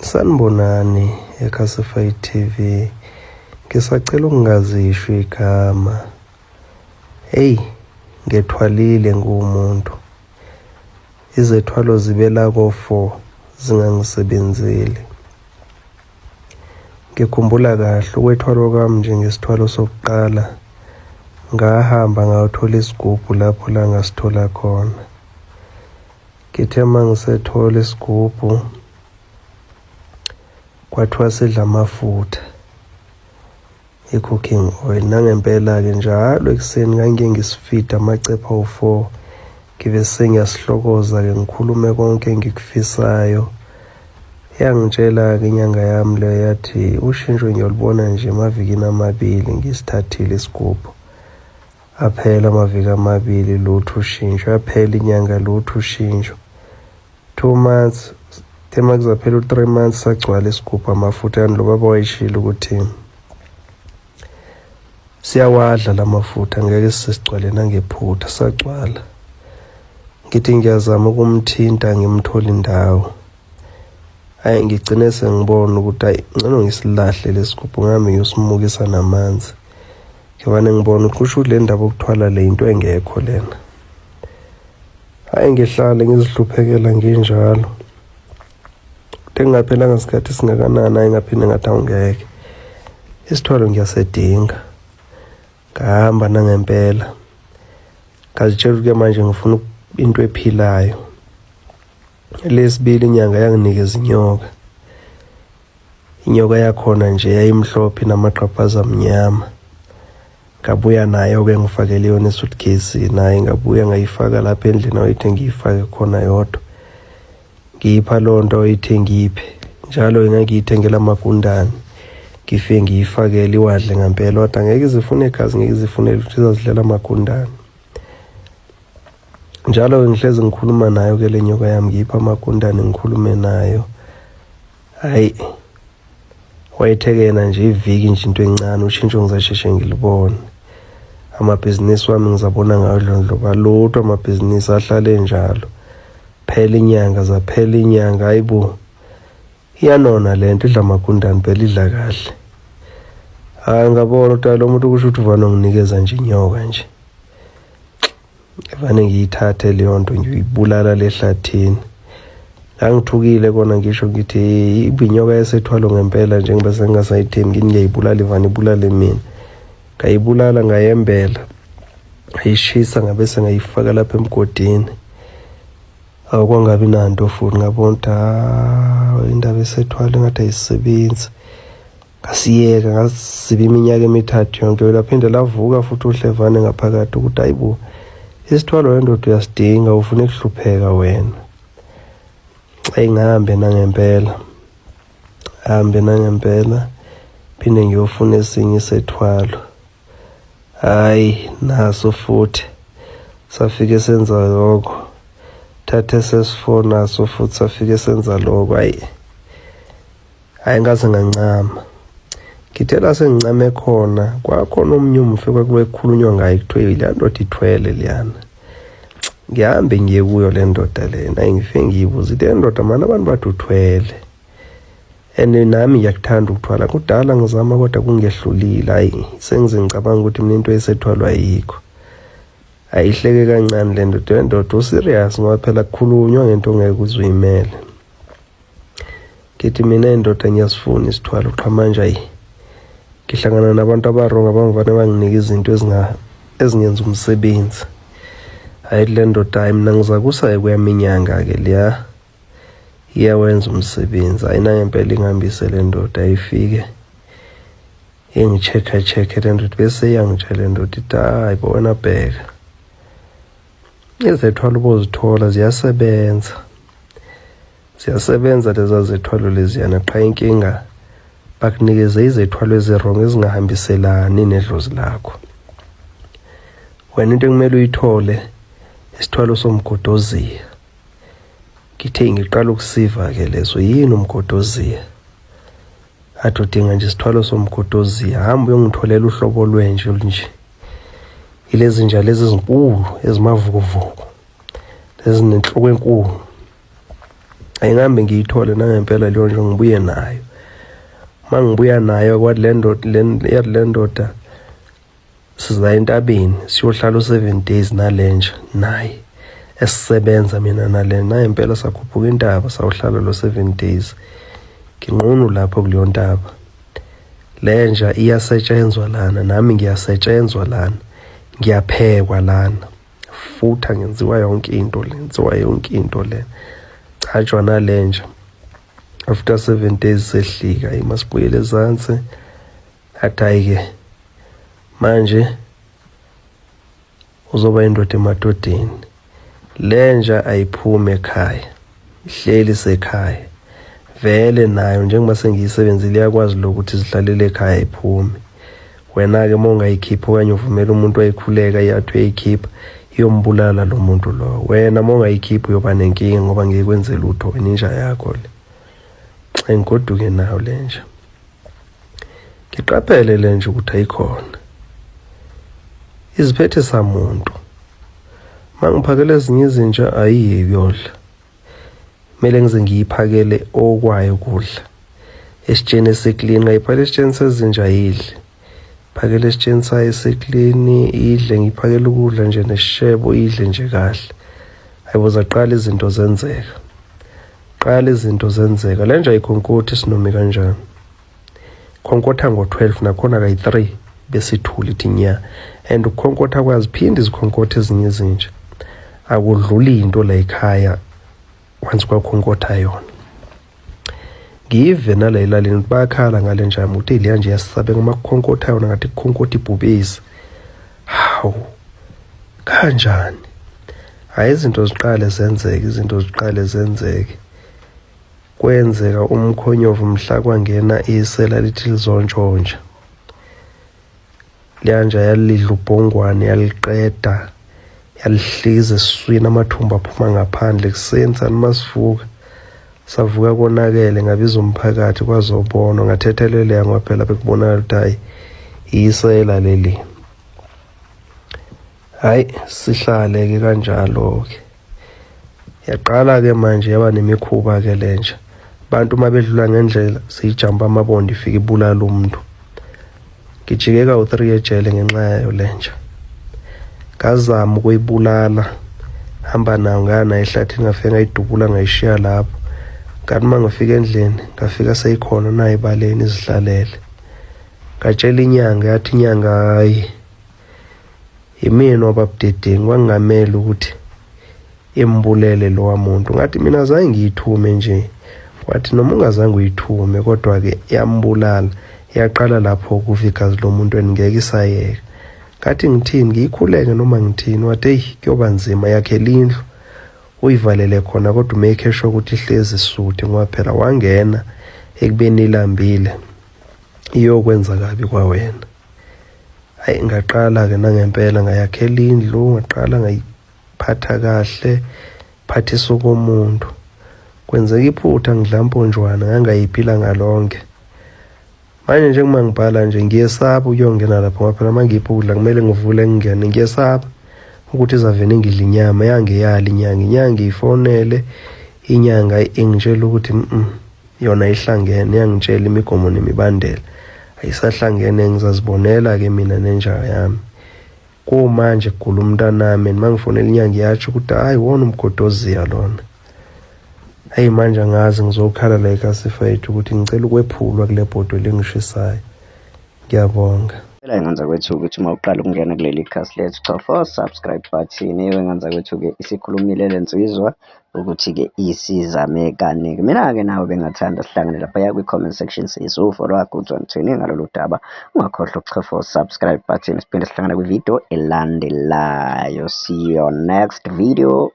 Sanibonani eClassified TV. Ngisacela ukungazisho igama. Hey, ngethwalile ngumuntu. Izethwalo zibela ko-4 zingangisebenzeli. Ngikhumbula kahle ukwethwalwa kwami nje ngesithwalo sokuqala. Ngahamba ngayothola isigubhu lapho la ngasithola khona. Ngithe uma ngisethola isigubhu kwathiwa sidla amafutha i-cooking oil. Nangempela-ke njalo ekuseni ngangiye ngisifide amacephe awu-four ngibe sengiyasihlokoza-ke ngikhulume konke engikufisayo. Yangitshela-ke inyanga yami leyo yathi ushintsho ngiyolubona nje emavikini amabili ngisithathile isigubhu. Aphela amaviki amabili lutho ushintsho, yaphela inyanga lutho ushintsho. 2 months tema kuzaphela u-3 months sagcwala isigubhu amafutha yani lo baba wayeshilo ukuthi siyawadla la mafutha ngeke sisigcwale nangephutha sagcwala. Ngithi ngiyazama ukumthinta ngimthole indawo. Hhayi ngigcine sengibona ukuthi hhayi ngcono ngisilahle lesigubhu ngami ngiyosimukisa namanzi. Ngivane ngibona ukuthi kusho ukuthi le ndaba yokuthwala le into engekho lena. Hhayi ngihlale ngizihluphekela nginjalo. Kuthe kungaphelanga sikhathi singakanani hhayi ngaphinde ngathi awungeke. Isithwalo ngiyasidinga. Ngahamba nangempela. Ngazitshela ukuthi-ke manje ngifuna into ephilayo. Lesibili inyanga yanginikeza inyoka. Inyoka yakhona nje yayimhlophe inamaqaphaza amnyama. Ngabuya nayo-ke ngifakele yona esuitcase naye ngabuya ngayifaka lapha endlini awayethe ngiyifake khona yodwa. Ngiyipha loo nto awayethe ngiyiphe. Njalo ngangiyithengela amagundane. Ngifike ngiyifakele iwadle ngampela wathi angeke izifune igazi ngeke izifune lutho izazidlela amagundane. Njalo ngihlezi ngikhuluma nayo ke le nyoka yami ngiyipha amagundane ngikhulume nayo. Hayi wayetheke yena nje iviki nje into encane ushintsho ngizasheshe ngilibone. Amabhizinisi wami ngizabona ngayo dlondloba lutho amabhizinisi ahlale enjalo. Phela inyanga zaphela inyanga hayibo. Iyanona lento idla amagundane phela idla kahle. Hayi ngabona ukuthi lo muntu kusho ukuthi uvane unginikeza nje inyoka nje. Ngivane ngiyithathe leyo nto ngiyibulala lehlathini. Ngangithukile kona ngisho ngithi ibinyoka yesethwalo ngempela njengoba sengingasayithembi ngithi ngiyayibulala ivane ibulale mina. Ngayibulala ngayembela. Ngayishisa ngabe sengayifaka lapha emgodini. Akwangabi nanto futhi ngabona ukuthi hawu indaba esethwalo engathi ayisebenzi. Ngasiyeka ngasiba iminyaka emithathu yonke laphinde lavuka futhi uhlevane ngaphakathi ukuthi hayibo isithwalo wendoda uyasidinga ufuna ukuhlupheka wena. Eyi ngihambe nangempela. Hambe nangempela phinde ngiyofuna esinye isethwalo. Hayi naso futhi safike senza lokho. Thathe sesi-4 naso futhi safike senza lokho. Hayi hayi ngaze ngancama. Ngithe la sengincame khona kwakhona omunye umfi kwakube kukhulunywa ngaye kuthiwe leya ndoda ithwele leyana. Ngihambe ngiye kuyo le ndoda lena ngifike ngiyibuze le ndoda mani abantu bathi uthwele. And nami ngiyakuthanda ukuthwala kudala ngizama kodwa kungehlulile hayi sengize ngicabanga ukuthi mina into esethwalwa ayikho. Ayihleke kancane le ndoda le ndoda userious ngoba phela kukhulunywa ngento ongeke uze uyimele. Ngithi mina indoda ngiyasifuna isithwalo qha manje ayi ngihlangana nabantu abarong abangivane banginike izinto ezingenza umsebenzi. Hayi le ndoda hayi mina ngizakusa kweyami inyanga-ke leya iyawenza umsebenzi. Hayi nangempela ingihambise le ndoda ifike ingi-check-a check-e le ndoda bese iyangitshela le ndoda ithi hayi bo wena bheka izethwalo ubozithola ziyasebenza. Ziyasebenza leza zethwalo leziyana qha inkinga bakunikeze izethwalo ezi-wrong ezingahambiselani nedlozi lakho. Wena into ekumele uyithole isithwalo somgodoziya. Ngithe ngiqala ukusiva-ke leso yini umgodoziya? Athi udinga nje isithwalo somgodoziya hamba uyongitholela uhlobo lwenje olunje. Ilezi nja lezi ezinkulu ezimavukuvuku ezinenhloko enkulu. Ayingihambe ngiyithole nangempela leyo nje ngibuye nayo. Uma ngibuya nayo kwathi le ndoda yathi le ndoda siza entabeni siyohlala u-7 days nalenja naye esisebenza mina nale naye impela sakhuphuka intaba sawuhlala lo 7 days nginqunu lapho kuleyo ntaba. Lenja iyasetshenzwa lana nami ngiyasetshenzwa lana ngiyaphekwa lana futha ngenziwa yonke into le ngenziwa yonke into le chatshwa nalenja. After 7 days sehlika imasibuyele ezansi athi hayi-ke manje uzoba indoda emadodeni. Lenja ayiphumi ekhaya, ihleli isekhaya vele nayo njengoba sengiyisebenzile iyakwazi lokuthi zihlalele ekhaya iphume. Wena-ke uma ungayikhipha okanye uvumela umuntu ayikhuleka iyathi uyayikhipha iyombulala lo muntu lowo. Wena uma ungayikhipha uyoba nenkinga ngoba ngeke kwenze lutho wena inja yakho le. Engigoduke nayo le nja. Ngiqaphele le nje ukuthi ayikhona. Iziphethe samuntu. Mangiphakela ezinye izinja ayiye kuyodla. Kumele ngize ngiyiphakele okwayo ukudla. Esitsheni esiklini ngayiphakela esitsheni sezinja ayidle. Phakela esitsheni sayo esiklini idle ngiyiphakele ukudla nje nesishebo idle nje kahle. Hayibo zaqala izinto zenzeka. Qala izinto zenzeka. Le nja ayikhonkothi sinome kanjani. Khonkotha ngo-12 nakhona kayi-3 besithula ithi nya. And ukukhonkotha kwaziphinde izikhonkotha ezinye izinja. Akudluli into la ekhaya once kwakhonkotha yona. Ngive nala elalini ukuthi bayakhala ngale nja yami ukuthi leya nje iyasabeka uma kukhonkotha yona ngathi kukhonkotha ibhubesi. Hawu kanjani? Hhayi izinto ziqale zenzeke, izinto ziqale zenzeke. Kwenzeka umkhonyovu mhla kwangena isela lithi lizontshontsha. Leyanja yalidla ubhongwane yaliqeda yalihliza esiswini amathumbu aphuma ngaphandle ekuseni sani masivuka savuka konakele ngabiza umphakathi kwazobonwa ngathetheleleka ngoba phela bekubonakala ukuthi hhayi yisela leli. Hhayi sihlale-ke kanjalo-ke. Yaqala-ke manje yaba nemikhuba-ke lenja. Abantu uma bedlula ngendlela siyijampa amabonda ifike ibulala umuntu. Ngijike kawu-3 ejele ngenxa yayo lenja. Ngazama ukuyibulala hamba nayo ngaya nayo ehlathini ngafike ngayidubula ngayishiya lapho. Ngathi uma ngifika endlini ngafika seyikhona nayo ebaleni izihlalele. Ngatshela inyanga yathi inyanga hhayi yimina wababudedengu kwangingamele ukuthi imbulele lowa muntu. Ngathi mina azange ngiyithume nje. Wathi noma ungazange uyithume kodwa-ke yambulala. Yaqala lapho ukuva igazi lomuntu and ngeke isayeka. Ngathi ngithini ngiyikhuleke noma ngithini? Wathi eyi kuyoba nzima yakhela indlu uyivalele khona kodwa umake sure ukuthi ihlezi isuthe ngoba phela wangena ekubeni ilambile iyokwenza kabi kwawena. Hayi ngaqala-ke nangempela ngayakhela indlu ngaqala ngayiphatha kahle phathisa okomuntu. Kwenzeka iphutha ngidla mponjwana ngangayiphi ilanga lonke. Manje njengoba ngibhala nje ngiyesaba ukuyongena lapho ngoba phela uma ngipha ukudla kumele ngivule ngingene. Ngiyesaba ukuthi izavele ingidla inyama yangeyala inyanga. Inyanga ngiyifonele inyanga ingitshela ukuthi yona ihlangene yangitshela imigomo nemibandela. Ayisahlangene ngizazibonela-ke mina nenja yami. Kumanje kugula umntanami and mangifonela inyanga iyatsho ukuthi hayi wona umgodoziya lona. Hayi manje angazi ngizokhala la eKasifayethu ukuthi ngicela ukwephulwa kule bhodwe lingishisayo. Ngiyabonga. Phela engenza kwethu ukuthi uma uqala ukungena kuleli khasi lethu cofa subscribe button engenza kwethu-ke isikhulumile le nsizwa ukuthi-ke isizame kaningi. Mina-ke nawe bengathanda sihlangane laphaya kwi-comment section siyise uvo lwakho ukuthi wena uthini ngalolu daba. Ungakhohlwa ukuchofa u-subscribe button siphinde sihlangane kwividiyo elandelayo. See you on next video.